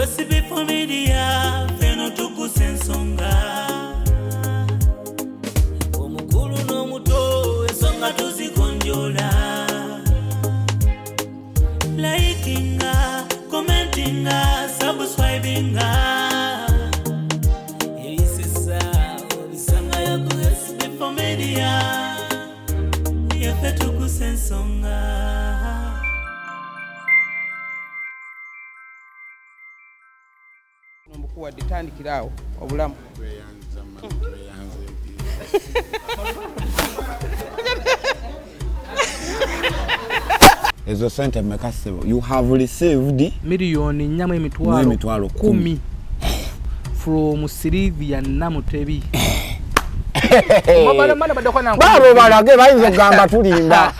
Recipe for media, feno tukusa ensonga. Omukulu n'omuto, ensonga tuzigonjola. Likinga, commentinga, subscribinga. Ebisesa obisangayo ku Recipe for Media. Yaffe tukusa ensonga. Mbukuwadde, tandikira awo obulamu. Tweyanza mama, tweyanze. Ezo sente mmeka, ssebo? You have received 4,000 Mu emitwalo 10 from Silivia Namutebi. Baabo balage bayinza okugamba tulimba.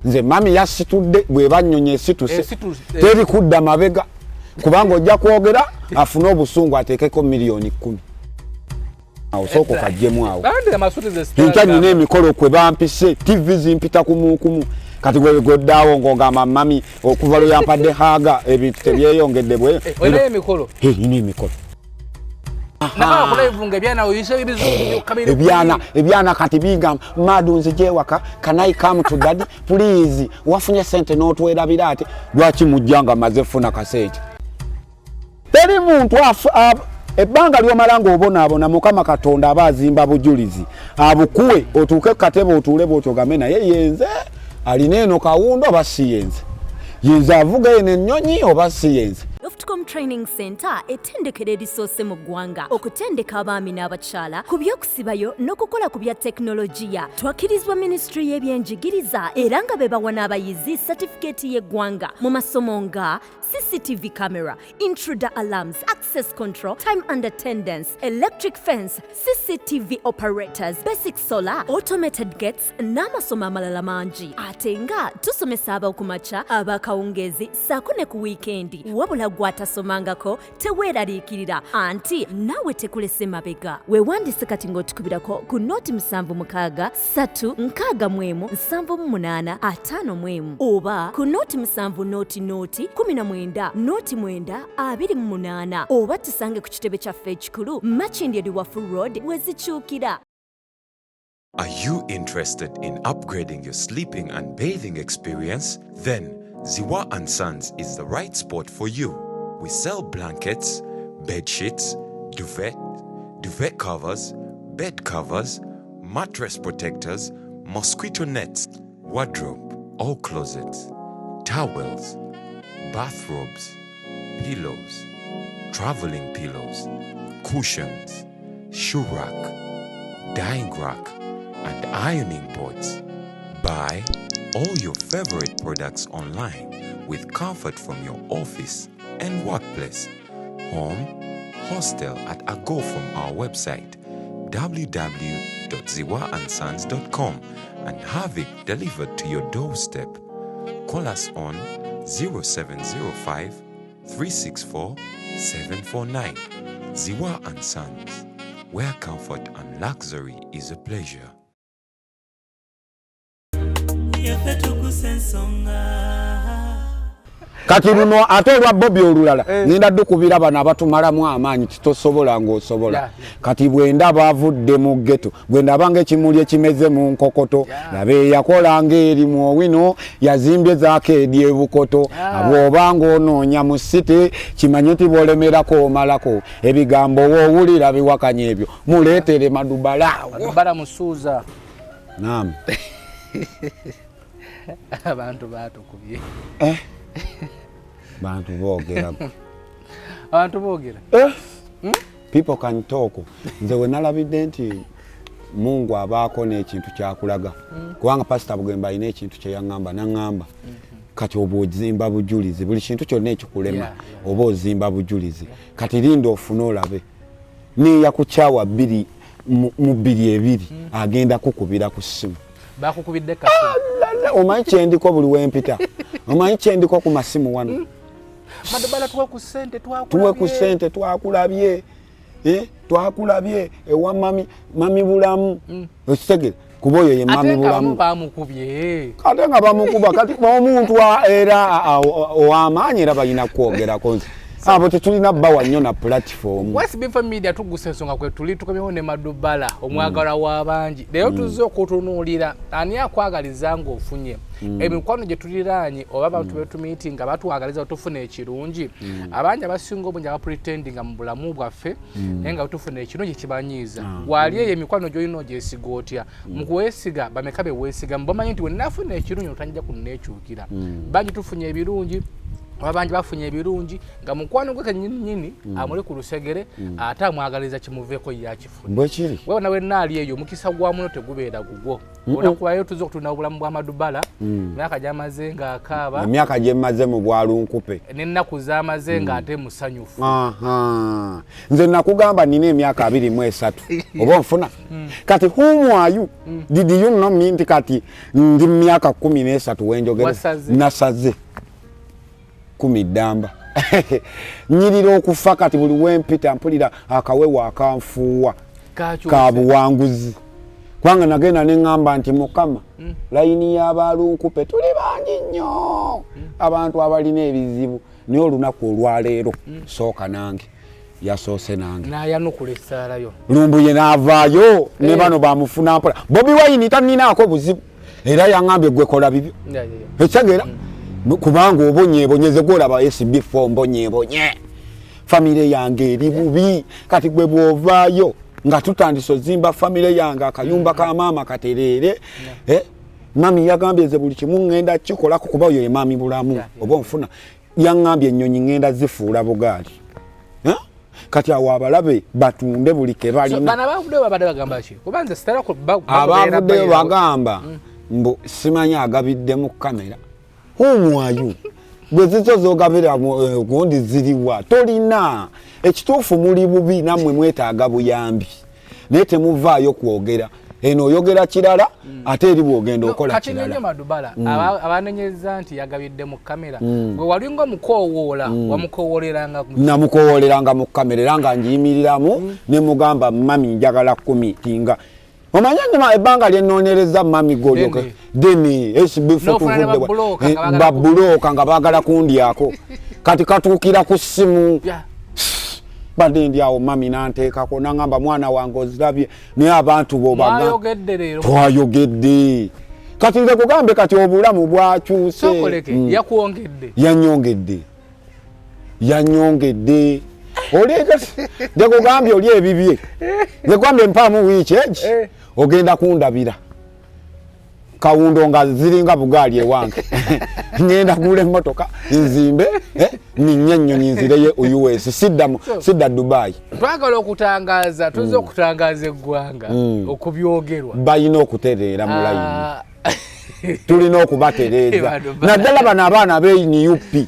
Nze mami yasitudde, bweba nnyonyi esituse teri kudda mabega, kubanga ojja kwogera afune obusungu ateekeko 10 million. Awo sooka okaggyemu awo. Enkya nyina emikolo kwe bampise, TV zimpita kumukumu. Kati gwe goddaawo ng'ogamba mami okuva lwe yampadde haaga ebintu tebyeyongedde bwe. Olinayo emikolo? Eh, nyina emikolo. Nakakulaivunga ebyana oyise ebizungu. Ebyana kati bigamba, "Madu, nzije ewaka, can I come to daddy please? Wafunye sente n'otwerabira, ate lwaki mujja nga maze funa kasente?" Teri muntu ebbanga lyomala ng'obonaabona, Mukama Katonda aba azimba bujulizi abukuwe otuuke ku katebe otuule bwotyo ogambe, "Naye yenze alina eno kawundo oba si yenze? Yenze avuga eno ennyonyi oba si yenze?" Softcom Training Center, ettendekero erisoose mu ggwanga okutendeka abaami n'abakyala ku by'okusibayo n'okukola ku bya tekinologiya. Twakkirizibwa Minisitule y'Ebyenjigiriza era nga be bawa n'abayizi satifikeeti y'eggwanga mu masomo nga CCTV camera, intruder alarms, access control, time and attendance, electric fence, CCTV operators, basic solar, automated gates n'amasomo amalala mangi. Ate nga tusomesa ab'okumakya, abakawungeezi ssaako ne ku wiikendi. Wabula gw'atasomangako teweeraliikirira, anti naawe tekulese mabega. Weewandise kati ng'otukubirako ku 076 361 78 51 oba ku 070 0 19 0 9 28, oba tusange ku kitebe kyaffe ekikulu Makindye Luwafu Road wezikyukira. Are you interested in upgrading your sleeping and bathing experience? Then Ziwa and Sons is the right spot for you. We sell blankets, bed sheets, duvet, duvet covers, bed covers, mattress protectors, mosquito nets, wardrobe or closets, towels, bathrobes, pillows, traveling pillows, cushions, shoe rack, drying rack, and ironing boards. Buy all your favorite products online with comfort from your office and workplace, home, hostel at a go from our website www.ziwaandsons.com and have it delivered to your doorstep. Call us on 0705 364 749. Ziwa and Sons, where comfort and luxury is a pleasure. Yaffe tukusa ensonga. Kati luno ate olwa Bobi olulala ngenda dukubira bano abatumalamu amaanyi, titosobola ng'osobola. Kati bwendaba avudde mu ghetto, bwendaba ng'ekimuli ekimeze mu nkokoto, laba eyakola ng'eri mu Owino, yazimbye zakeedi ebukoto. Bw'oba ng'onoonya mu city, kimanye nti bw'olemerako omalako ebigambo woowulira biwakanya ebyo, muleetere Madubala. Bala musuuza. Naam. Abantu batukubye. Eh. Bantu boogera. Abantu boogera. Eh? People can talk. Nze we nalabidde nti Mungu abaako n'ekintu kyakulaga, kubanga Pasita Bugembe alina ekintu kye yaŋŋamba, naŋŋamba kati oba ozimba bujulizi, buli kintu kyonna ekikulema oba ozimba bujulizi. Kati linda ofune olabe neeyakukyawa bbiri mu 20 agenda kukubira ku ssimu. Bakukubidde kasi? Lala, omanyi kyendiko buli wempita, omanyi kyendiko ku masimu wano? Madubala, tuwe ku ssente. Tuwe ku ssente, twakulabye. Eh, twakulabye ewa mami Bulamu. Okitegere, kuba oyo ye ate mami nga abamu Bulamu. Bamukubye. Ate nga bamukuba. Kati omuntu era ow'amaanyi era balina kwogerako. Nze Abo tetulina bawa nnyo na platform. West Before Media tugusa ensonga kwe tuli, tukomyewo ne Madubala, omwagalwa w'abangi. Leero tuzze okutunuulira ani akwagaliza ng'ofunye emikwano gye tuliraanye oba abantu betumiiti nga batwagaliza tufuna ekirungi. Abangi abasinga obungi abapretendinga mu bulamu bwaffe, naye nga tufuna ekirungi kibanyiiza. Wali eyo emikwano gy'olina ogyesiga otya? Mu kuweesiga bameka be weesiga bamanyi nti wenafuna ekirungi otanjja kunneekyukira? Bangi tufunye ebirungi oba bangi bafunye ebirungi nga mukwano gwe kennyininyini amuli ku lusegere, ate amwagaliza kimuveeko ye akifune. Bwekiri. Webona wenna ali eyo, omukisa gwa muno tegubeera gugwo. Olunaku tuza okutunda obulamu bwa Madubala, emyaka gyamaze ng'akaaba, Emyaka gye mmaze mu bwalunkupe n'ennaku z'amaze ng'ate musanyufu. Aha. Nze nakugamba nina emyaka 23, oba onfuna kati, whom are you? Did you know me nti kati ndi mu myaka 13 wenjogere? Wasaze. Nasaze 10 ddamba, nyirira okufa. Kati buli wempita mpulira akawewo akanfuuwa Kakyuse. Ka buwanguzi, kubanga nagenda neŋŋamba nti Mukama, layini y'abalunkupe tuli bangi nnyo, abantu abalina ebizibu, naye olunaku olwaleero sooka nange, yasoose nange. N'ayanukula essaalayo. Lumbuye n'avaayo ne bano bamufuna mpola. Bobi Wine taninaako buzibu, era yaŋŋambye gwe kola bibyo. Ekitegeera kubanga obonyeebonyeze gwolaba SB4, mbonyeebonye, famire yange eri bubi. Kati gwe bw'ovaayo nga tutandise ozimba famire yange, akayumba ka maama katereere. Eh, mami yagambye nze buli kimu ŋŋenda kikolako, kuba oyo ye maami bulamu, oba onfuna? Yaŋŋambye ennyonyi ŋŋenda zifuula bugaali. Eh? Kati awo abalabe batunde buli ke balina. Bano abavuddeyo babadde bagamba ki? Kuba nze sitera Abavuddeyo bagamba mbu simanyi agabidde mu kamera. Whom are you? Gwe zizo zogabira gundi ziriwa? Tolina ekituufu, muli bubi, nammwe mwetaaga buyambi, naye temuvaayo kwogera. Eno oyogera kirala, ate eri bwogenda okola Kati kirala. nenyo Madubala, abanenyeza nti yagabidde mu kamera, gwe walinga omukoowoola, wamukoowoleranga Namukowoleranga mu kamera, era nga ngiyimiriramu ne mugamba, "Mami, njagala kumitinga." Omanye nyuma ebbanga lyenoonyereza mami golyoke deni SB4. N'ofuna ne Tuvudde babulooka nga baagala Babulooka nga baagala kundyako. Kati katuukira ku ssimu. Badde ndi awo, mami nanteekako nangamba, "Mwana wange, ozirabye, naye abantu bobaga." Mwayogedde leero? Twayogedde. Kati nze kugambe, kati obulamu bwakyuse. Sokoleke. Yakwongedde? Yanyongedde, yanyongedde. Nze kugambye oli ebibye, nze kugambye mpaamu wiiki egi. Ogenda kundabira kawundo nga ziringa bugaali ewange. Ngenda gula emmotoka, nzimbe, ninye ennyonyi nzireyo US, sidda Dubai. Twagala okutangaza, tuzze okutangaza eggwanga okubyogerwa. Balina okutereera mu layini. Tulina okubatereeza, Bano naddala bano abaana be NUP.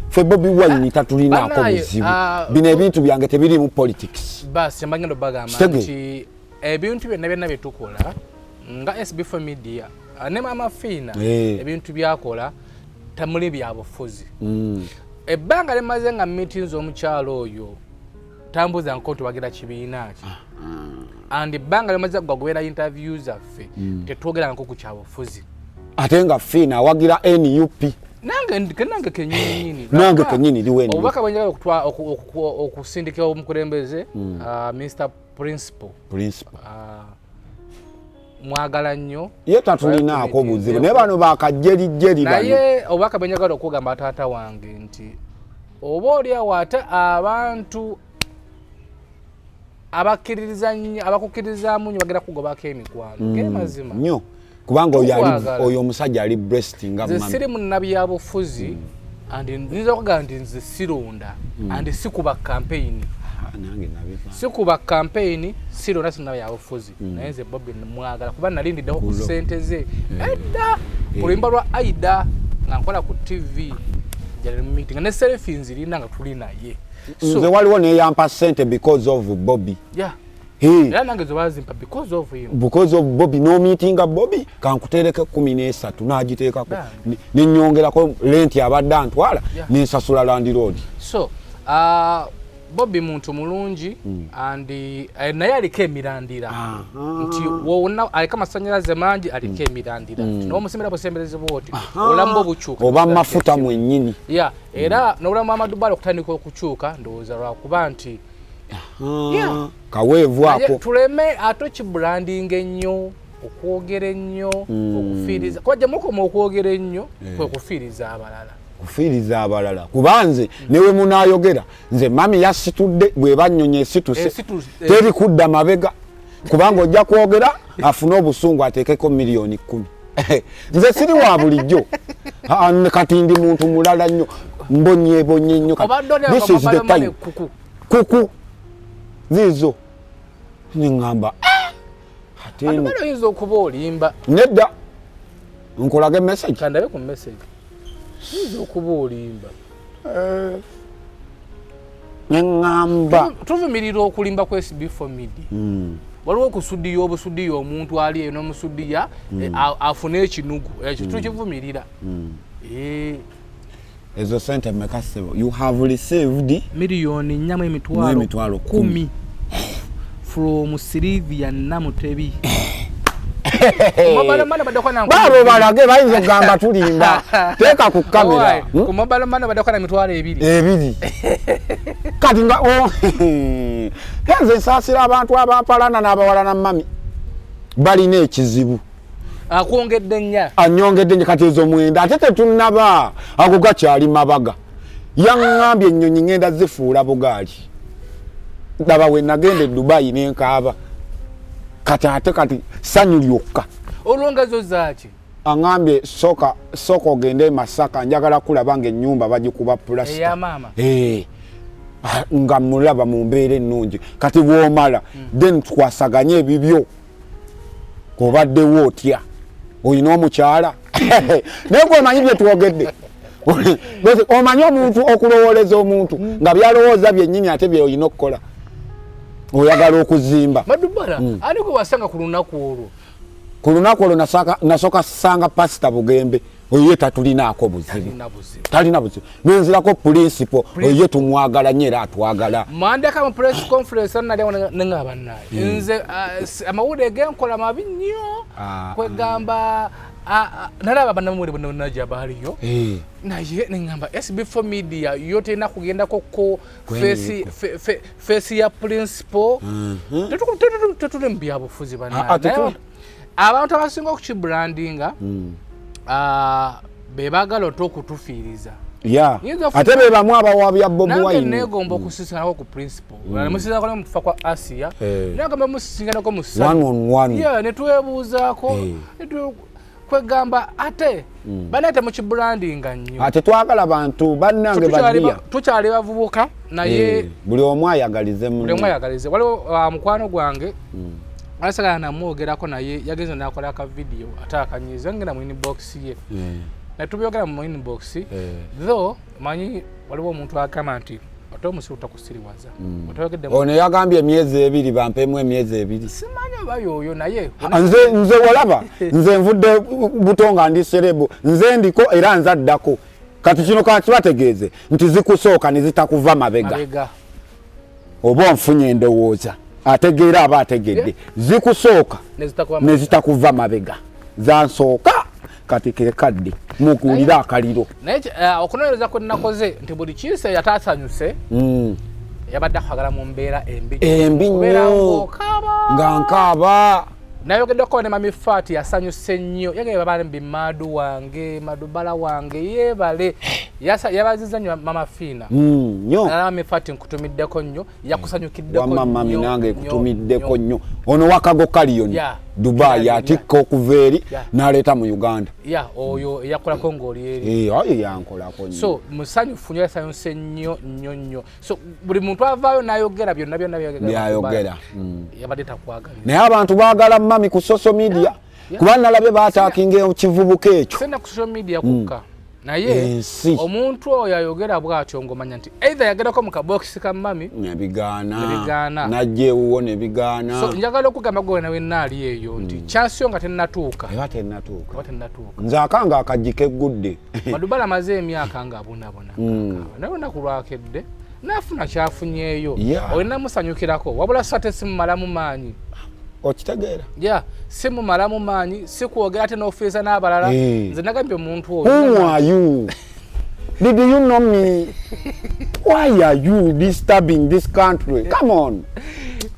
Ffe Bobi Wine tatulinaako Banaye, buzibu. Bino ebintu byange tebirimu politics. Basi mbagenda obagamba Kitege. nti ebintu byonna byonna byetukola nga SB4 Media, ne Mama Fiina, ebintu byakola tamuli byabufuzi. Ebbanga limaze nga meetings, omukyalo oyo tambuuza nko tuwagira kibiina ki, and ebbanga limaze gwagobeera interview zaffe, tetwogerangako ku kyabufuzi. Ate nga Fiina awagira NUP. Nange kenyininyini. Nange kenyini liwe NUP. Obubaka bwenjagala okusindika omukulembeze, Mr Principal, Principal. Mwagala nnyo. Ye tatulinaako buzibu, naye bano bakajjerijjeri bano. Naye obubaka bwenjagala okugamba taata wange nti oba oli awo, ate abantu abakkiririza nnyo, abakukkirizaamu nnyo, bagenda kugobako emikwano ge mazima. Nnyo, kubanga oyo Tukwagala. Oyo omusajja ali blessed nga Nze mami. siri munnabyabufuzi, and nyinza okugamba nti nze sironda and sikuba campaign. Ah, nange nabiva. Sikuba campaign, sironda, sinnabyabufuzi, naye nze Bobi mwagala kuba nalindiddeko ku ssente ze edda ku luyimba lwa Aida nga nkola ku TV meeting ne selfie nzirina nga tuli naye. So, Nze waliwo neyampa sente because of Bobby. Hey. Era nange zo bazimpa because of him. Because of Bobby. N'omiitinga Bobby, kankuteereko 13, n'agiteekako. Bambi. Nenyongerako renti abadde antwala, nensasula landlord. So Bobi muntu mulungi and naye aliko emirandira nti wonna aliko amasanyalaze mangi, aliko emirandira n'omusimbira busemberezi bwoti, obulamu bwe bukyuka. Oba mafuta mwennyini. Ya, era n'obulamu bwa Madubala okutandika okukyuka, ndowooza lwakuba nti Yeah. Kaweevu Naye ako. Tuleme ate kibrandinga ennyo, okwogera ennyo, okufiiriza, kuba gye mukoma okwogera ennyo kwe kufiiriza abalala. Kufiiriza abalala, kuba nze newe munaayogera, nze mami yasitudde, bweba nnyonyi esituse, teri kudda mabega, kubanga ojja kwogera afune obusungu ateekeko 10 miliyoni. Nze siri wa bulijjo. Ah, kati ndi muntu mulala nnyo, mbonyebonye nnyo kati. Obadde oli This is the mobile money time. Kuku. Kuku ziizo neŋŋamba, "Ah, ate eno." Madubala, oyinza okuba olimba. Nedda, nkulage message. Kandabe ku message, oyinza okuba olimba. Neŋŋamba. Tuvumirira okulimba ku SB4 Media. Waliwo okusudiya obusudiya, omuntu ali eyo n'omusudiya afune ekinugu ekyo, tukivumirira. Ezo sente meka, ssebo? You have received 4,500,000 N'emitwalo 10 from Silivia Namutebi. Baabo balage, bayinza okugamba tulimba. Teeka ku kamera. Ku mobile money baddeko na 20,000. Ebiri kati nga oh, nze nsaasira abantu abampalana n'abawalana mami, balina ekizibu. Akwongedde nnya. Anyongedde nnyo. Kati ezo 9, ate tetunnaba, ago gakyali mabaga. Yaŋŋambye ennyonyi ŋŋenda zifuula bugaali. Laba we nagenda e Dubayi nenkaaba, kati ate kati ssanyu lyokka. Olwongezo zaaki? Aŋŋambye sooka sooka ogende e Masaka, njagala kulaba ng'ennyumba bagikuba pulasita. Eya maama. Eh, ah, nga mulaba mu mbeera ennungi. Kati bw'omala, then tukwasaganye ebibyo. Obaddewo otya? Olina omukyala? Naye gwe omanyi bye twogedde. Omanyi omuntu okulowooleza omuntu nga byalowooza byennyini ate byolina okukola, oyagala okuzimba. Madubala, ani gwe wasanga ku lunaku olwo? Ku lunaku olwo nasooka sanga Pasita Bugembe, oyo ye tatulinaako buzibu. Talina buzibu. Talina buzibu. Nenzirako Principal, oyo ye tumwagala nnyo era atwagala. Mwandeka mu press conference nali neŋŋamba naye nze amawulire genkola mabi nnyo. Kwegamba nalaba bannamawulire bonna bonna gye baaliyo, naye neŋŋamba SB4 Media yo terina kugendako ko face ya Principal. Tetuli mu byabufuzi Ah, ah, bannange. tetuli. Abantu abasinga okukibrandinga be baagala ate okutufiiriza. Ya. Ate be bamu abawabya Bobi Nange Wine. negomba okusisinkanako ku Principal. Musisinkanako mu kufa kwa Asia, nagamba musisinkanako mu One on one. Yeah, netwebuuzaako. Kwegamba ate banaye temukibrandinga nnyo. Ate twagala bantu bannange badiya. Tukyali bavubuka naye Buli omu ayagalize buli omu munne. Ayagalize. Waliwo mukwano gwange asagala namwogerako, naye yagenze nakola aka video ate akanyiza, ngenda mu inbox ye netubyogera mu inbox. Though manyi waliwo omuntu agamba nti ate omusiru takusiriwaza otoyogedde. Ono yagambye emyezi 2, bampemu emyezi 2. Simanyi oba yoyo naye. Nze walaba nze nvudde buto nga ndi celeb, nze ndiko era nzaddako. Kati kino kakibategeeze nti zikusooka ne zitakuva mabega. Mabega. Oba onfunye endowooza, ategeera aba ategedde, zikusooka nezitakuva ne zitakuva mabega. Zansooka, kati kekadde mukuulire akaliro. Naye okunoonyereza kwe nakoze nti buli kiise yataasanyuse yabadde akwagala mu mbeera embi. Embi Okubeera nnyo. Ng'okaaba. Nga nkaaba. Nayogeddeko ne Mami Fati, yasanyuse nnyo, yagambye baba madu wange, Madubala wange yeebale. Yabaziza nnyo Mama Fiina. Nnyo. Nala Mami Fati nkutumiddeko nnyo, yakusanyukiddeko Wamma mami nnyo, nange nnyo, ekutumiddeko nnyo. nnyo. Ono wakago kaliyoni Dubai atikka okuva eri n'aleeta mu Uganda. Ya, oyo eyakolako ng'oli eri. Eh, oyo yankolako nnyo. So musanyufu nnyo, yasanyuse nnyo nnyo nnyo. So buli muntu avaayo n'ayogera byonna byonna byayogera, Byayogera. yabadde takwagaliza. Naye abantu baagala mami ku social media, kuba nalabye bataakinga ekivubuka ekyo. Senda ku social media kukka, naye Ensi. omuntu oyo ayogera bw'atyo ng'omanya nti either yagerako mu kabokisi ka mami nebigaana. Nebigaana. Najja ewuwo nebigaana. So njagala okugamba gwe nawe naali eyo nti chance yo nga tennatuuka. Eba tennatuuka. Eba tennatuuka. Nze akanga akaggi keggudde. Madubala amaze emyaka nga abonabona, naye olunaku lwakedde Nafuna kyafunyeeyo, olina musanyukirako, wabula so ate simumalamu maanyi. Okitegeera? Ya, simumalamu maanyi, sikwogera ate n'ofiiza n'abalala. Nze nagambye omuntu oyo, Who are you? Did you know me? Why are you disturbing this country? Come on.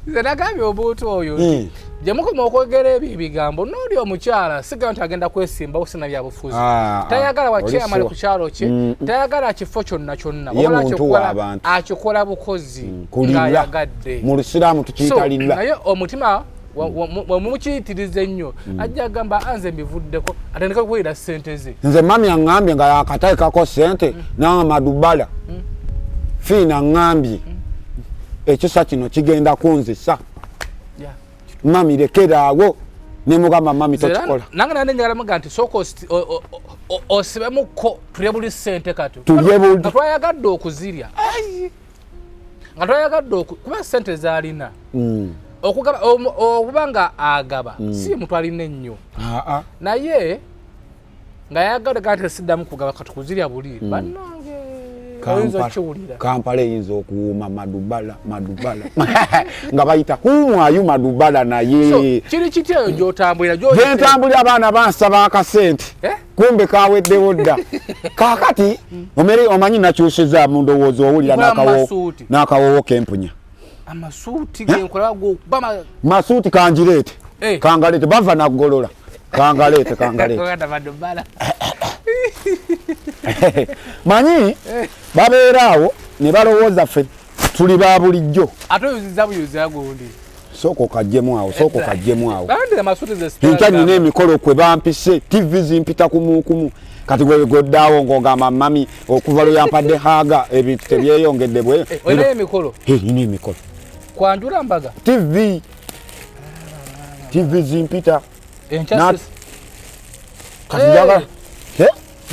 Nze nagambye omuntu oyo nti gye mukoma okwogera ebyo ebigambo, n'oli omukyala sigamba nti agenda kwesimbawo, sina byabufuzi. Tayagala Oli wakyamali sure. ku kyalo kye, tayagala kifo kyonna kyonna, Ye wabula muntu w'abantu. akikola bukozi Kulilla. ng'ayagadde. Mu Lusiraamu So, tukiyita lilla. naye omutima wemukiyitiriza ennyo, ajja agamba anze mbivuddeko, atandika okuwulira ssente ze. Nze mami aŋŋambye nga yakateekako ssente nanga Madubala Fiina aŋŋambye ekisa kino kigenda kunzisa. Mami, lekeraawo. Nemugamba, mami, tokikola. Nange nande njagala muga nti sooka osibemukko tulye buli ssente kati. Tulye buli. Nga twayagadde okuzirya, nga twayagadde kuba ssente zaalina okugaba, okuba nga agaba si muntu alina ennyo, naye nga yagadde gati siddamu kugaba, kati kuzirya buli, bannange, oyinza okiwulira. Kampala eyinza okuwuuma Madubala, Madubala nga bayita humwayu Madubala. So, Naye kiri kiti eyo gyotambulira? Gyentambulira, abaana bansaba akasente. Eh? Kumbe kaweddewo dda. Kaakati omere omanyi nakyusiza mu ndowooza, owulira Nkola masuuti. n'akawoowo kempunya. Amasuuti genkola gokuba. Masuuti kangireete. Eh. Kangaleete, bava naggolola, kangaleete, kangaleete. Koganda Madubala. Manyi babeera awo ne balowooza ffe tuli ba bulijjo. Ate oyuziza buyuza gundi. Sooka okaggyemu awo, sooka okaggyemu awo. Bandi amasuuti ze. Enkya nina emikolo kwe bampise, TV zimpita kumukumu. Kati gwe goddaawo ng'ogamba mami okuva lwe yampadde haaga ebintu tebyeyongedde bwe. Olinayo emikolo? Eh, nina emikolo. Kwanjula mbaga? TV, TV zimpita. Enkya? Kati njagala Eh?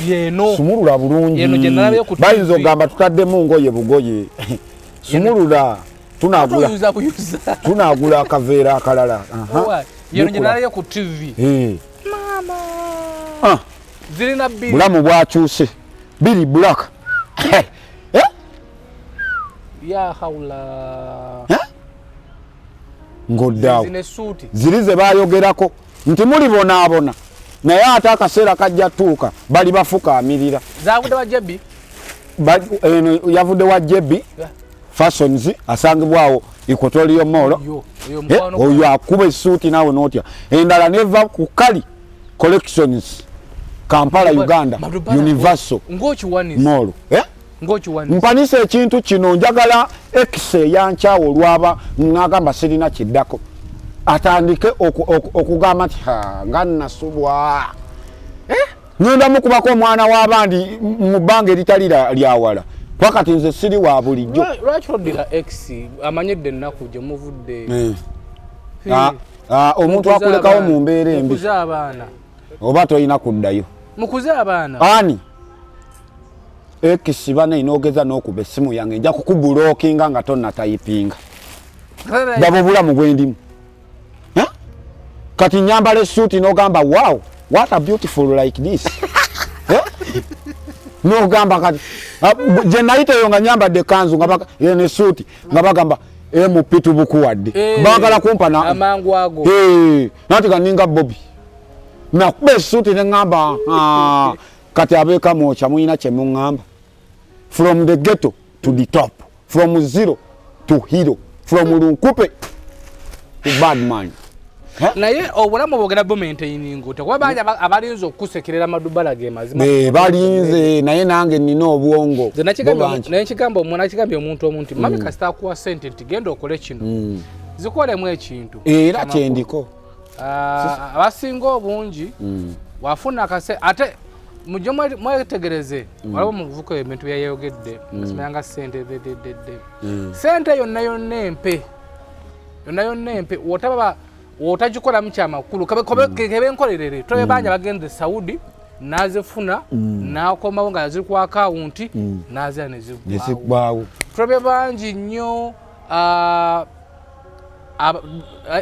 Yeno. Sumulula bulungi. Yeno gye nalabye ku Bayinza TV. okugamba tutaddemu ngoye bugoye. Sumulula, tunagula. Oyuza buyuza. Tunagula akaveera akalala. Aha. Owa, yeno gye Bikula. nalabye ku TV. Eh. Mama. Ah, zirina bbiri. Bulamu bwakyuse, biri black. Eh? Ya haula. Ng'oddaawo. Zino essuuti. Ziri ze bayogerako nti mulibonaabona, naye ate akaseera kajja tuuka bali bafukaamirira. Zavudde wa Jebi? Eno yavudde wa Jebi Fashions, asangibwawo Equatorial Mall. Yo oyo. Eh, Mukwano. Oyo akuba essuuti naawe n'otya. Endala neva ku Kali Collections, Kampala, Uganda. Madubala, Universal ng'okiwanisa. Mall. Eh? Ng'okiwanisa. Mpanisa ekintu kino, njagala ex eyankyawo olwaba nagamba sirina kiddako atandike okugamba nti, "Ha, nga nasubwa." Ngenda mukubako omwana w'abandi mu bbanga eritali lyawala, kuba kati nze siri wa bulijjo. Lwaki oddira ex amanyidde ennaku gye muvudde? Eh. Ah, ah, omuntu Mukuze akulekawo abaana. mu mbeera embi Mukuze abaana. oba tolina kuddayo. Mukuze abaana. Ani ex bana inogeza n'okuba essimu yange, nja kukublockinga nga tonnatayipinga. Daba obulamu bwendimu. Eh? Kati nyambala essuuti n'ogamba, "Wow, what a beautiful like this." Eh? N'ogamba kati ah, gye nayita eyo nga nyambadde ekanzu nga eno essuuti nga bagamba MP tubukuwadde. Eh, baagala kumpa na amangu ago. Eh, nati kaninga Bobi nakuba essuuti neŋŋamba, "Ah, kati abeekamwokya mulina kye muŋŋamba." From the ghetto to the top, from zero to hero, from lunkupe to bad man. Naye obulamu bwogenda bumaintaininga otya? Kuba bangi abalinza okukusekerera, Madubala, ge mazima. Balinze, naye nange nina obwongo. Nze Bo bangi. naye nakigambye omuntu omu nti mami kasita akuwa sente nti genda okole kino, zikolemu ekintu. Era Kyamakulu. kyendiko. Ah, abasinga obungi wafuna akase ate mujje mwetegereze, waliwo omuvubuka ebintu byayogedde simanyanga sente dededede, sente yonna yonna empe, yonna yonna empe, wotaba wotagikolamu kyamakulu kebe nkolerere. Tulabe bangi abagenze Saudi nazifuna, nakomawo nga ziri ku akawunti, nazira nezigwawo. Nezigwawo. Tulabe bangi nnyo, ah,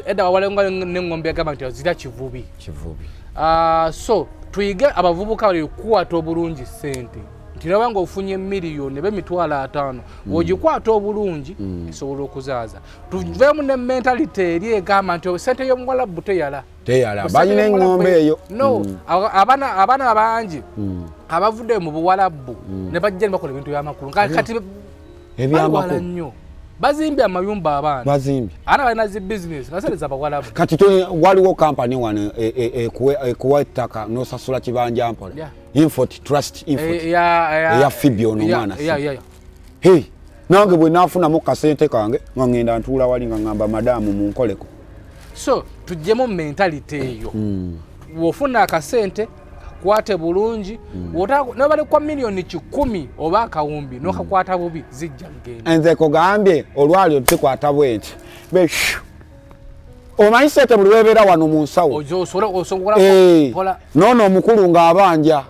edda wawalenga neŋŋombe yagamba nti zira kivubi. Kivubi. Ah, so tuyige abavubuka bali kukwata obulungi sente. Nti naba nga ofunye miliyoni eba 500,000 bw'ogikwata obulungi esobola okuzaaza. Tuveemu ne mentality eri egamba nti sente y'omuwalabu teyala. Teyala, balina eŋŋombe eyo. No, abaana bangi abavudde mu buwalabu ne bajja ne bakola ebintu by'amakulu. Kati ebyamakulu nnyo bazimbye amayumba abaana. Bazimbye. Abaana balina zi business nga sente z'abawalabu. Kati waliwo kampani wano ekuwa ettaka n'osasula kibanja mpola. Infot Trust, Infot. Eya Phoebe ono omwana. Hey, nange bwe naafunamu kasente kange nga ngenda ntuula wali nga ngamba madaamu munkoleko. So tuggyemu mentality eyo. Bw'ofuna akasente kwate bulungi, nobali kwa 100,000 oba akawumbi n'okakwata bubi zijja kugenda. Nze kugambye olwali tukwata bwenti omanyi sente buli webeera wano mu nsawo noono omukulu ng'abanja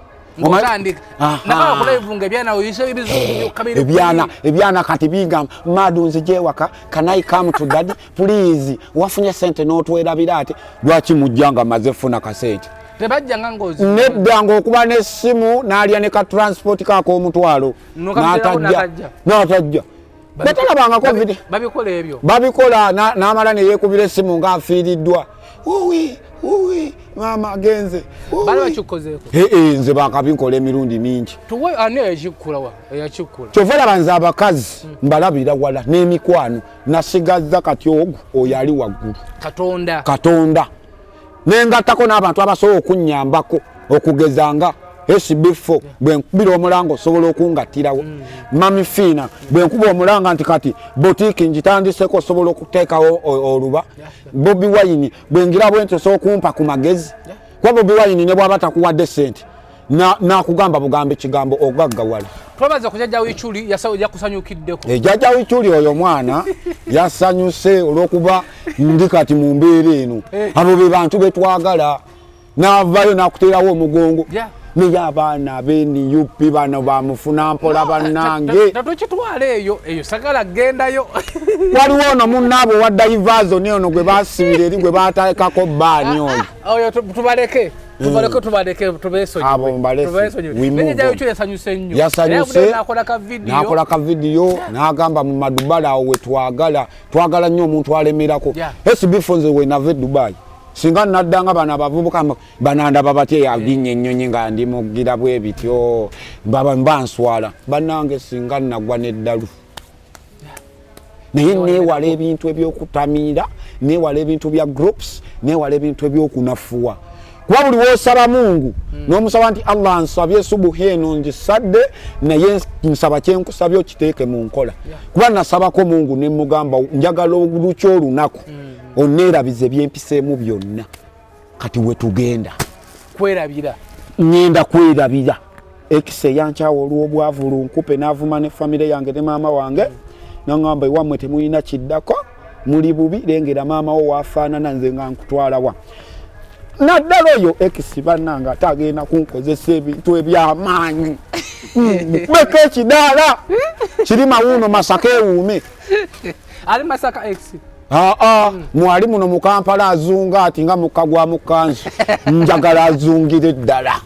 ebyana kati bigamba madu nzije ewaka, can I come to daddy please, wafunye sente n'otwerabira ate lwaki mujja nga maze funa kasente? Nedda ng'okuba n'essimu n'alya ne ka transport kaako omutwalo n'atajja batalabangako video babikola ebyo babikola n'amala ne yeekubira essimu ng'afiiriddwa uwi uwi maama agenze. Nze bakabinkola emirundi mingi. Kyova olaba nze abakazi mbalabira wala n'emikwano nasigaza kati ogwo oyo ali waggulu Katonda nengattako n'abantu abasobola okunnyambako okugeza nga SB4 bwe nkubira omulanga osobola okungattirawo. Mami Fiina bwe nkuba omulanga nti kati botiiki ngitandiseko osobola okuteekawo oluba. Bobi Wine bwe ngira bwe nti osobola okumpa ku magezi. Kuba Bobi Wine ne bw'aba takuwadde ssente n'akugamba bugambe kigambo ogaggawala. Twebaza ku Jjajja Wiculi yakusanyukiddeko. Jjajja Wiculi oyo mwana yasanyuse olw'okuba ndi kati mu mbeera eno. Abo be bantu be twagala. N'avaayo n'akuteerawo omugongo. Naye abaana b'NUP bano bamufuna mpola bannange. Tatukitwala eyo eyo sagala gendayo. Waliwo ono munnaabwe owa Diversion ono gwe baasibira eri gwe baateekako bbaani oyo. Oyo tubaleke. Tubaleke tubesonyiwe. Jjajja Wiculi yasanyuse nnyo. Yasanyuse n'akola ka vidiyo n'agamba mu Madubala awo we twagala twagala nnyo omuntu alemerako. SB4 nze we nava e Dubai. Singa naddanga bano abavubuka banandaba batya yalinnya ennyonyi nga ndi mugira bwe bityo baba mbanswala bannange singa nagwa n'eddalu. Naye neewala ebintu eby'okutamiira, neewala ebintu bya groups, neewala ebintu eby'okunafuwa. Kuba buli w'osaba Mungu n'omusaba nti Allah nsabye subuhi eno ngisadde naye nsaba kye nkusabye okiteeke mu nkola. Kuba nasabako Mungu ne mugamba njagala olukya olunaku onneerabize byempiseemu byonna. Kati we tugenda kwerabira, ngenda kwerabira ekisa eyankyawa olw'obwavu lunkupe n'avuma ne famire yange ne maama wange n'aŋŋamba ewammwe temulina kiddako muli bubi lengera maama wo waafaanana nze nga nkutwalawa. Naddala oyo ekisi bannange ate agenda kunkozesa ebintu eby'amaanyi mukubeko ekidaala kiri mawuuno Masaka ewuume. Ali Masaka ekisi Mwali muno mu Kampala azunga ati nga mukka gwa mukanzu njagala azungire ddala.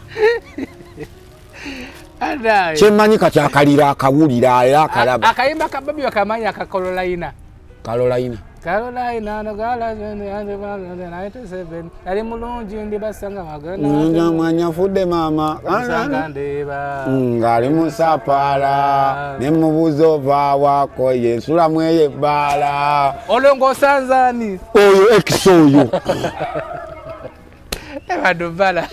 Kyemmanyi kati akalira akawulira era akalaba. Akayimba ka Bobi wakamanyi aka Carolina. Carolina. Carolina no gala 97 ali mulungi ndi basanga magana. Mwanya fudde mama. Sanga ndeba. Ngali musapala ne mubuzo ova wako yensula mweye bala. Olongo sanzani. Oyo ex oyo. Ebadubala.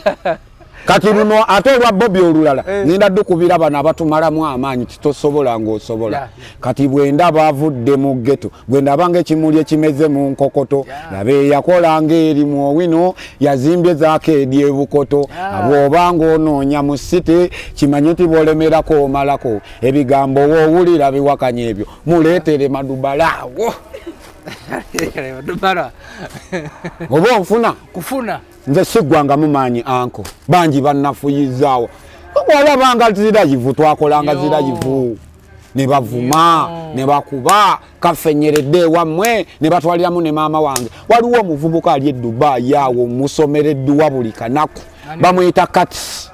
Kati luno ate olwa Bobi olulala ngenda dukubira bano abatumalamu amaanyi titosobola ng'osobola. Kati bwe ndaba avudde mu ghetto, bwe ndaba ng'ekimuli ekimeze mu nkokoto, laba eyakola ng'eri mu Owino yazimbye zaakeedi e Bukoto. Bw'oba ng'onoonya mu city kimanye nti bw'olemerako omalako ebigambo w'owulira biwakanya ebyo muleetere Madubala. Oba onfuna? Kufuna. Nze siggwangamu maanyi anko bangi bannafuyizaawo walabanga zirayivu twakolanga zirayivu ne bavuma ne bakuba kafenyeredde ewammwe ne batwaliramu ne maama wange. Waliwo omuvubuka ali e Dubai awo musomera edduwa buli kanaku bamuyita Kats.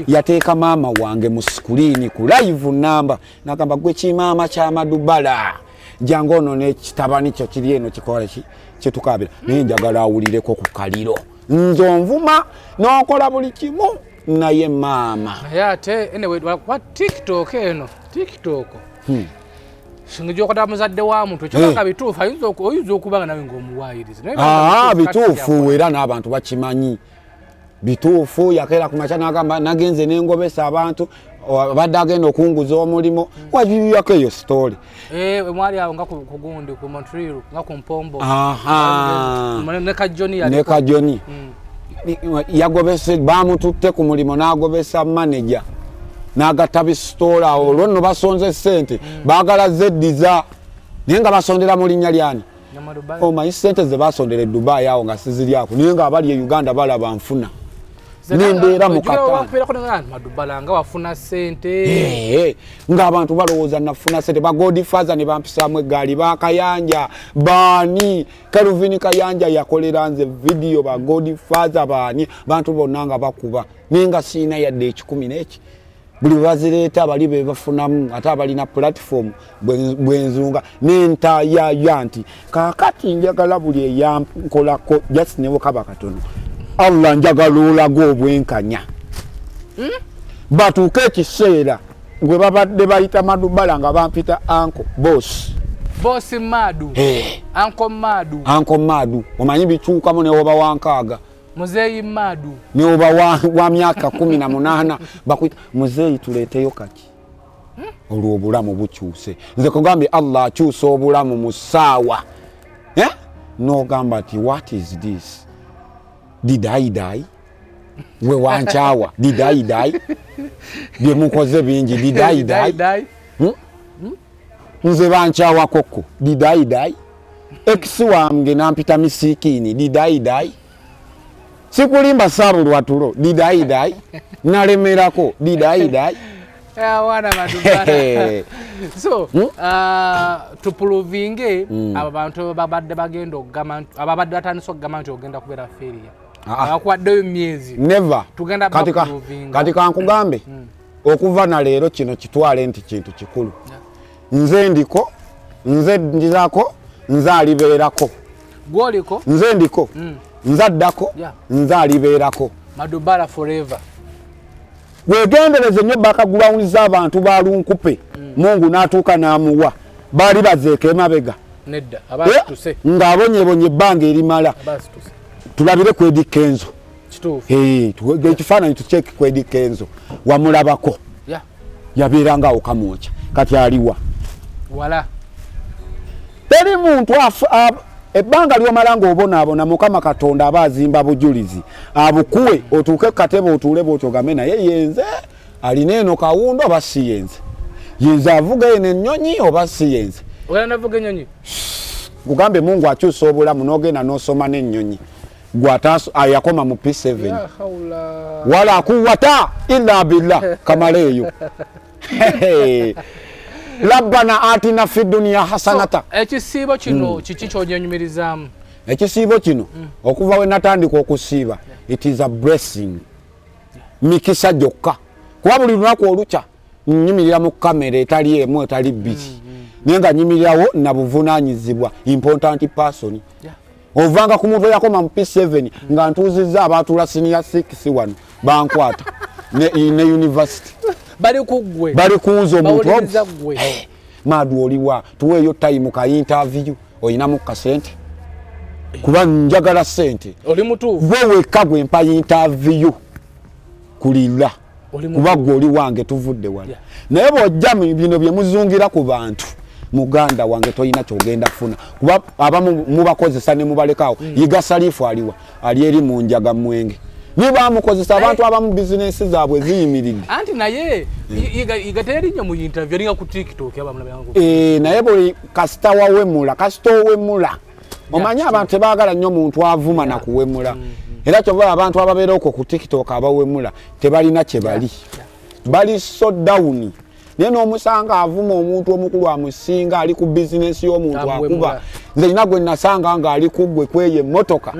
Yateeka maama wange mu screen ku live namba, nagamba, "Gwe kimaama kya Madubala, jangu ono n'ekitabani kyo kiri eno kikola ki kyetukabira, naye njagala awulireko ku kaliro. Nze onvuma n'okola buli kimu, naye maama." Naye ate anyway, kwa TikTok eno, TikTok singa gyokwata muzadde wa muntu ekibanga bituufu, oyinza okuba nga nawe ng'omuwaayiriza. Naye Aa, bituufu kati bituufu yakola. Era n'abantu bakimanyi bituufu. Yakeera ku makya n'agamba, "Nagenze nengobesa abantu abadde agenda okunguza omulimu." Wabibiyako eyo story. Eh, mwali awo nga ku gundi ku Montreal, nga ku Mpombo. Aha. Ne Kajoni Ne yaliko. Kajoni yagobese, bamututte ku mulimu n'agobesa manager n'agatta bisitoola awo. Olwo nno basonze sente, baagala zeddiza, naye nga basondera mu linnya lyani? Nyamadubai. Omanyi sente ze basondera e Dubai awo nga siziryako, naye nga abali e Uganda balaba nfuna nembeera mu kataano. Wakubeerako nga Madubala nga wafuna sente. Eh, ng'abantu balowooza nafuna sente. Ba Godfather ne bampisaamu eggaali, bakayanja baani, Calvin Kayanja yakolera nze vidiyo, ba Godfather baani, bantu bonna nga bakuba, naye nga siina yadde 100 n'eki. Buli bwe bazireeta bali be bafunamu, ate abalina platform bwenzunga nentayaya nti kaakati njagala buli eyankolako just newekaba katono, Allah njagala olaga obwenkanya, batuuke ekiseera gwe babadde bayita Madubala nga bampita uncle boss. Boss Madu. Eh. Uncle Madu. Uncle Madu, omanyi bikyukamu newoba wankaaga. Muzeeyi Madu. Newoba wa myaka 18 bakuyita muzeeyi, tuleeteyo kaki. Olwo obulamu bukyuse. Nze kugambye, Allah akyusa obulamu mu ssaawa. Eh? N'ogamba nti, "What is this? Did I die?" We wankyawa, did I die? Byemukoze bingi, did I die? Die. Nze bankyawakoko, did I die? Ex wange nampita misikiini, did I die? Sikulimba, saabulwa tulo, did I die? Nalemerako, did I die? Awana Madubala, so tuprovinge abo bantu babadde bagenda okugamba ababadde batandise okugamba nti ogenda kubeera failure. Ah, ah. Abakuwaddeyo myezi. Never. Tugenda baprovinga. Kati kankugambe, okuva na leero kino kitwale nti kintu kikulu. Nze ndiko, nze njizako, nze alibeerako. Gwoliko. Nze ndiko, nze addako, nze alibeerako. Madubala forever. Wegendereze nnyo background z'abantu ba lunkupe. Mungu n'atuuka n'amuwa, baali bazeeko emabega. Nedda. Eh, Abasituse. Ng'abonyebonye ebbanga erimala. Abasituse. Tulabire ku Eddy Kenzo. Kituufu. Eh, ekifaananyi tukyeki ku Eddy Kenzo, wamulabako? Yabeeranga awo Kamwokya, kati aliwa? Wala. Teri muntu ebbanga lyomala ng'obonaabona, Mukama Katonda aba azimba bujulizi abukuwe, otuuke ku katebe otuule bwoti ogambe, "Naye yenze alina eno kawundo oba si yenze? Yenze avuga eno ennyonyi oba si yenze?" Ogenda navuga ennyonyi? Kugambe, Mungu akyusa obulamu n'ogenda n'osoma n'ennyonyi gwe ayakoma mu P7. Ya haula. Wala kuwata illa billah, kamala eyo. Rabbana atina fi dunya hasanata. So, ekisiibo kino kiki kyonyenyumirizaamu? Ekisiibo kino, okuva we natandika okusiiba, it is a blessing, mikisa gyokka, kuba buli lunaku olukya nyimirira mu kamera etali emu, etali bbiri, naye nga nyimirirawo nabuvunanyizibwa, important person. Ovanga ku muntu eyakoma mu P7 nga ntuuzizza abaatuula senior 6 wano, bankwata ne university. Bali ku ggwe. Bali kunze omuntu. Bawuliriza ggwe. Eh, "Madu oliwa? Tuweeyo time ka interview, oyinamu kasente?" Kuba njagala sente. Oli mutuufu. Gwe wekka gwe mpa interview kulira. Oli kuba gwe oli wange, tuvudde wala. Naye bw'ojja mu bino bye muzungira ku bantu, muganda wange, tolina kyogenda kufuna, kuba abamu mubakozesa ne mubalekaawo. Yiga Salifu aliwa? Ali eri mu njaga mwenge, niye bamukozesa. Abantu abamu bizinensi zaabwe ziyimiridde. Anti naye Yiga teri nnyo mu interview, alinga ku TikTok abamulabyangu. Eh, naye buli kasita wawemula, kasita owemula, omanyi abantu tebaagala nnyo muntu avuma na kuwemula. Era kyova abantu ababeera okwo ku TikTok abawemula tebalina kye bali, bali so down, naye n'omusanga avuma omuntu omukulu amusinga, ali ku bizinensi y'omuntu. Amuwemula. Akuba. Nze nina gwe nasanga ng'ali ku ggwe kweyo emmotoka.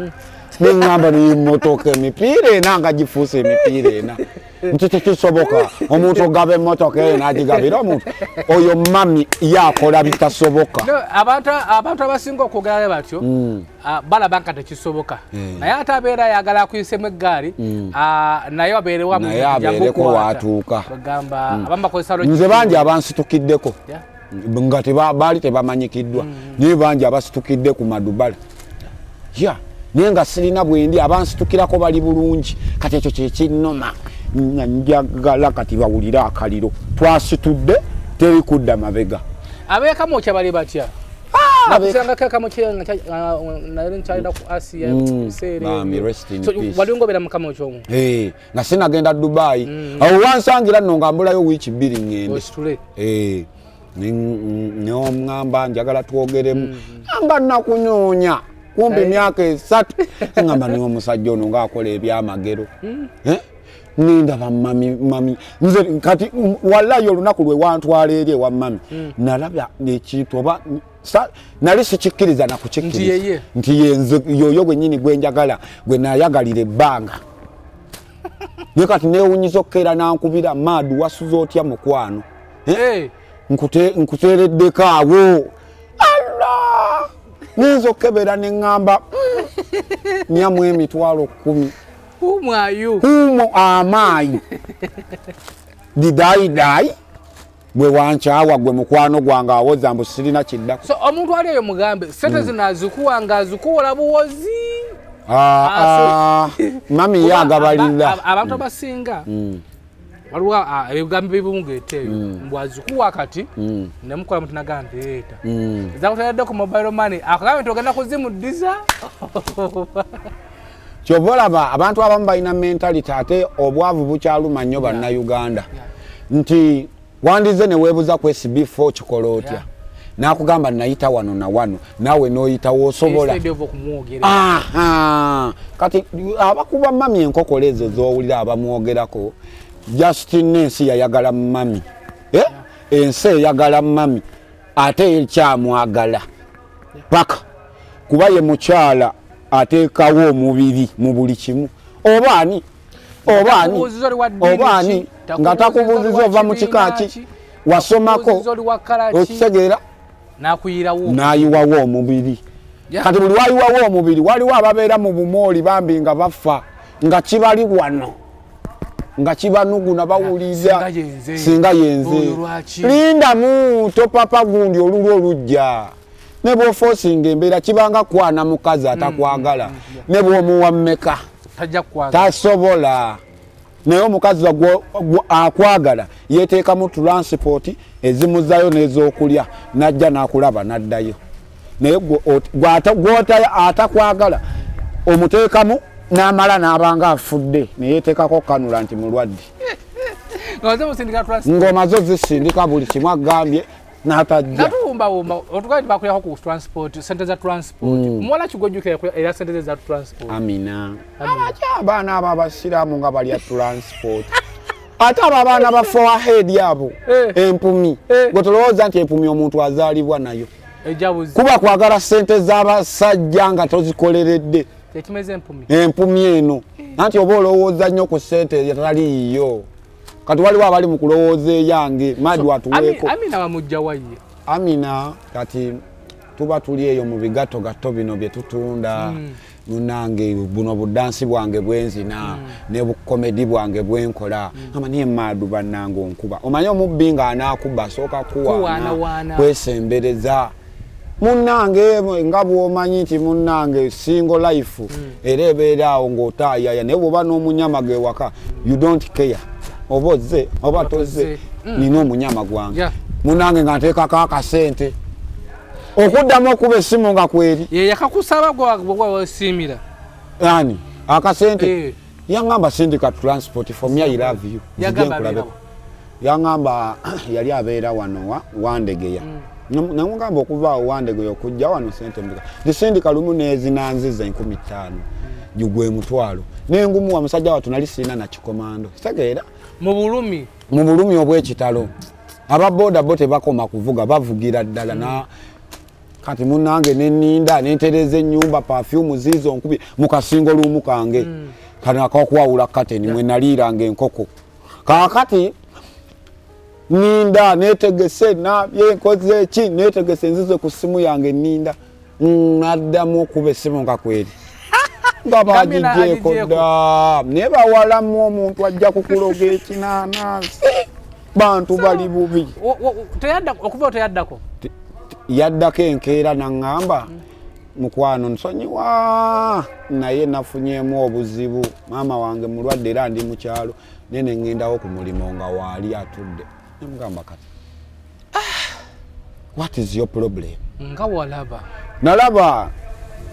Neŋŋamba nemotoka emipiira ena nga gifuuse emipiira ena, nti tekisoboka omuntu ogaba emmotoka eyo n'agigabira omuntu oyo. Mami yakola bitasoboka. Abantu abasinga okwogerayo batyo balaba nga tekisoboka, naye ate abeera ayagala akuyisemu eggaali, naye abeerewo. Naye abeereko waatuuka. Bagamba abamu bakozesa Nze bangi abansitukiddeko nga baali tebamanyikiddwa, naye bangi abasitukidde ku Madubala ya, naye nga sirina bwendi. Abansitukirako bali bulungi. Kati ekyo kyekinnoma, njagala kati bawulire akaliro twasitudde, teri kudda mabega. Abeekamwokya bali batya? Nakusangako ekamwokya naye nkyalina ku Asia ebiseera ebyo. Wali ngobera mu Kamwokya omwo? Nga sinagenda Dubai. Awo wansangira nno nga mbulayo wiiki 2 ŋŋende. Ositule. Noŋŋamba njagala twogeremu, amba nakunoonya kumpi myaka 3. Ŋŋamba niwe omusajja ono ngaakola ebyamagero. Nindaba mami, mami nze kati wallayi olunaku lwe wantwala eri ewa mami, nalaba ekintu oba nali sikikkiriza nakukikkiriza nti yenze yoyo gwennyini gwenjagala, gwe nayagalira ebbanga. Naye kati newunyiza okukeera nankubira, "Madu, wasuza otya mukwano? Nkuteereddeko awo." Alla, ninza okukebera neŋŋamba nyamu 100,000. Humwayu. Humo amaayi didayidai bwe wankyawa gwe mukwano gwange awoza mbu sirina kiddako. So omuntu ali eyo mugambe sente zino azikuwa nga azikuwola buwozi? Ah, ah, mami ye agabalira. Abantu abasinga waliwo ebigambo bibungeeta eyo mbu azikuwa kati nemukola muti naga nti leeta zakuteredde ku mobile money, akagambe nti ogenda kuzimuddiza. Kyova olaba abantu abamu balina mentality, ate obwavu bukyaluma nnyo bannayuganda, nti wandize neweebuza ku SB4 kikola otya, nakugamba nayita wano na wano, naawe n'oyitawo osobola. Instead of okumwogerera. Aha. Kati abakuba mami enkokola ezo z'owulira abamwogerako, Justin, ensi yayagala mami, eh? Ensi eyagala mami ate ekyamwagala paka kuba ye mukyala ateekawo omubiri mu buli kimu. Oba ani, oba ani, Takubuuziza oli wa ddiini oba ani, ki, nga takubuuziza oli wa ova mu kika kibiina ki, wasomako, takubuuziza oli wa kkala ki, okitegeera? N'akuyirawo. N'ayiwawo omubiri. Kati buli wayiwawo omubiri, waliwo ababeera mu bumooli bambi nga bafa nga kibali wano nga kibanuguna, bawulira Singa yenze. Singa yenze. Oyo lwaki? Lindamu, topapa, gundi olulwo olujja ne bwofoosinga embeera kibanga kwana mukazi atakwagala, ne bw'omuwa mmeka tajja kukwagala. Tasobola. Naye omukazi akwagala yeteekamu transport ezimuzayo n'ez'okulya, najja n'akulaba n'addayo. Naye gwe atakwagala omuteekamu n'amala n'abanga afudde, neyeteekako kanula nti mulwadde. Nga oze musindika transport. Ng'omaze ozisindika buli kimu, agambye n'atajja. Natuwumbawumba otugaye nti bakulirako ku transport, sente za transport. Muwala kigwejjukira era sente ze za transport? Amina. Abaki abaana abo abasiraamu nga balya transport, ate abo abaana ba forehead abo, empumi. Gwe tolowooza nti empumi omuntu azaalibwa nayo. Ejabuzi. Kuba kwagala sente z'abasajja nga tozikoleredde. Tekimeza empumi. Empumi eno anti oba olowooza nnyo ku sente etaliiyo. Kati waliwo abali mu kulowooza eyange madu atuweeko. Amina bamujja waye? Amina kati tuba tuli eyo mu bigatto gatto bino bye tutunda, munange, buno budansi bwange bwenzina ne bukomedi bwange bwenkola. Ama niye maadu bannange onkuba, omanye omubbi nga anaakuba asooka kuwaana. Kuwaanawaana. Kwesembereza munnange, nga bw'omanyi nti munnange single life era ebeera awo ng'otaayaya, naye bw'oba n'omunyama gewaka, you don't care oba ozze oba tozze. Nina omunyama gwange. Munnange nga nteekako akasente okuddamu okuba essimu nga kweri. Ye yakakusaba gwe wesiimira? Ani akasente? Eh. Yaŋŋamba sindika transport for me, I love you. Nzije Yagamba nkulabeko. Yaŋŋamba yali abeera wano wa Wandegeya. Namugamba okuva awo Wandegeya okujja wano sente mmeka? Ndisindika lumu n'ezinanziza 5000, gwe mutwalo nengumuwa. Musajja wattu nali sirina nakikomando, kitegeera? Mu bulumi. Mu bulumi obw'ekitalo. Ababooda bo tebakoma kuvuga, bavugira ddala na Kati munange neninda nentereza ennyumba, perfume ziizo nkubye mu kasingo lumu kange kano akakuwawula kateni mwe naliiranga enkoko. Kaakati ninda netegese nabye nkoze eki, netegese nzize ku ssimu yange ninda, naddamu okuba essimu nga kweri nga bagigyeko dda. Naye bawalamu omuntu ajja kukuloga ekinaanansi, bantu bali bubi. Okuva teyaddako? Yaddako enkeera naŋŋamba, mukwano nsonyiwa, naye nafunyemu obuzibu, maama wange mulwadde era ndi mukyalo, naye neŋŋendawo ku mulimu nga waali atudde. Nemugamba, kati what is your problem? Nga walaba. Nalaba,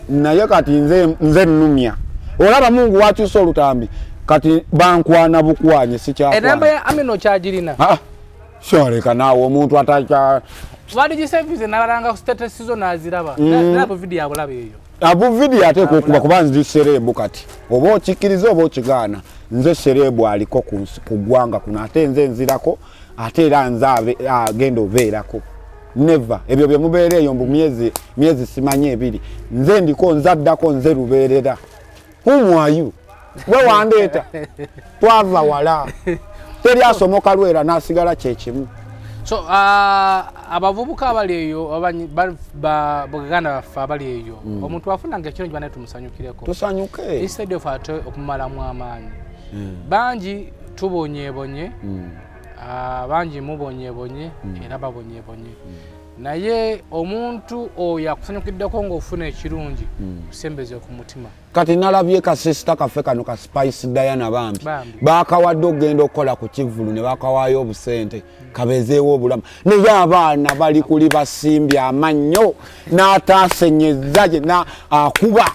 naye kati nze nnumya. Olaba Mungu wakyusa olutambi, kati bankwana bukwanye. Enamba sikyakwana. Ya Amino kyagirina? Kyoleka naawe omuntu atakya. Waligisevize nabalanga status zo naziraba. Nabo video abulaba eyo. Abu video ateekwa okuba, kuba nzi celeb kati, oba okikkiriza oba okigaana, nze celeb aliko ku ku ggwanga kuno, ate nze nzirako, ate era nze agenda obeerako. Never ebyo bye mubeera eyo mbu myezi myezi simanyi 2, nze ndiko, nzaddako, nze lubeerera. Whom are you? Gwe wandeeta, twava wala, teri asomoka lwera n'asigala kyekimu. So abavubuka abali eyo, baganda baffe abali eyo, omuntu afunanga ekirungi banaye tumusanyukireko. Tusanyuke. Instead of ate okumumalamu amaanyi. Bangi tubonyeebonye, bangi mubonyeebonye era babonyeebonye, naye omuntu oyo akusanyukiddeko ng'ofuna ekirungi, kusembeze ku mutima. Kati nalabye kasisita kaffe kano ka Spice Diana, bambi. Bambi. Bakawadde okugenda okukola ku kivvulu ne bakawaayo obusente kabezeewo obulamu, naye abaana bali kuli basimbye amannyo n'ataasenyeza na akuba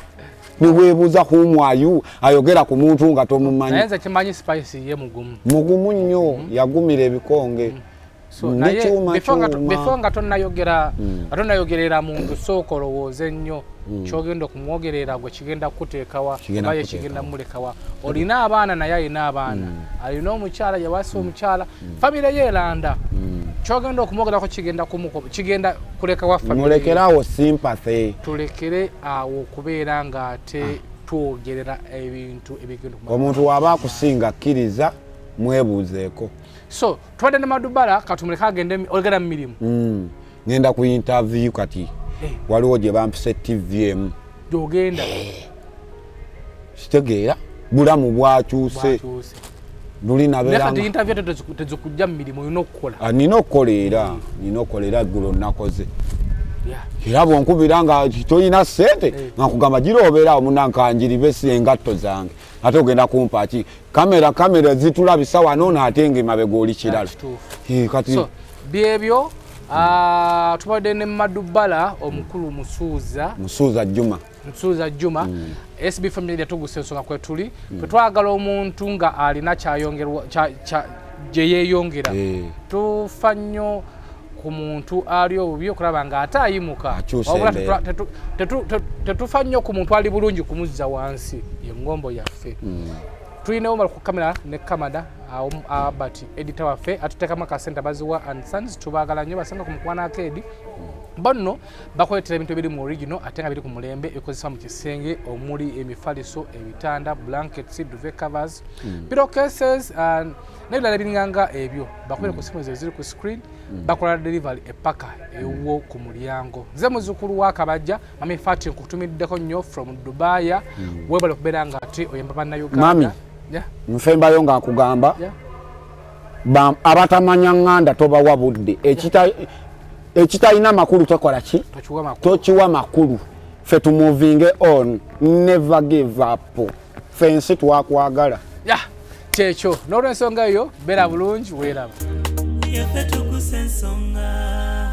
niweebuuza humwayu ayogera ku muntu nga tomumanyi. Naye nze kimanyi Spice ye mugumu. Mugumu nnyo, yagumira ebikonge. So Ndi naye kyuma before kyuma. Before nga tonnayogerera muntu, sooka olowooze nnyo kyogenda okumwogerera gwe kigenda kukuteekawa Kigenda oba ye kukuteekawa. kigenda mumulekawa. Olina abaana, naye alina abaana, alina omukyala, yawasa omukyala, famire ye eranda. Kyogenda okumwogerako kigenda kigenda kulekawa famire ye. Mulekerawo sympathy. Tulekere awo okubeera ng'ate twogerera ebintu ebigenda okumala. Omuntu waaba akusinga, kkiriza mwebuuzeeko. So tubadde ne Madubala, katumuleke agende ogenda mu mirimu. Ngenda ku interview kati. Waliwo gye bampise, TV emu. Gyogenda? Kitegeera bulamu bwakyuse. Bwakyuse. Luli Naye nabeera kati interview ate tezikujja mu mirimu, olina okukola. Ah, nina okukola, era nina okukola, era eggulo nakoze. Era bwonkubira nga tolina ssente, nga nkugamba gira obeerawo munankanjiribe si engatto zange, ate ogenda kumpa ki? Kamera kamera zitulabisa wano naate nga emabega oli kirala. Kituufu. Kati So byebyo, tubadde ne Madubala omukulu Musuuza. Musuuza Juma. Musuuza Juma. SB Family tugusa ensonga kwetuli twetwagala omuntu nga alina kyayongerwa gye yeeyongera. Tufa nnyo ku muntu ali obubi okulaba nga ate ayimuka. Akyusa Wabula embeera. tetufa nnyo ku muntu ali bulungi kumuzza wansi, yengombo yaffe. Tulinawo bali ku kamera ne kamada Albert, editor waffe atuteekamu akasente, Baziwa and Sons. Tubaagala nnyo, basanga ku Mukwana Arcade. Bonno bakuleetera ebintu ebiri mu original ate nga biri ku mulembe, ebikozesebwa mu kisenge omuli emifaliso, ebitanda, blankets, duvet covers, pillow cases n'ebirala ebiringanga ebyo. Bakubire ku simu ezo eziri ku screen, bakola delivery epaka ewuwo ku mulyango. Nze muzukulu wa Kabajja, Mami Fati, nkutumiddeko nnyo from Dubaya. Webale okubeera nga ate oyamba bannayuganda. Mami. Nfembayo nga nkugamba, abatamanya ŋŋanda tobawa budde. Ekitalina makulu tokola ki? Tokiwa makulu. Tokiwa makulu. Fe tumuvinge on, never give up. Fe ensi twakwagala. Ya, kyekyo. N'olwensonga eyo, beera bulungi, weeraba. Yaffe tugusa ensonga.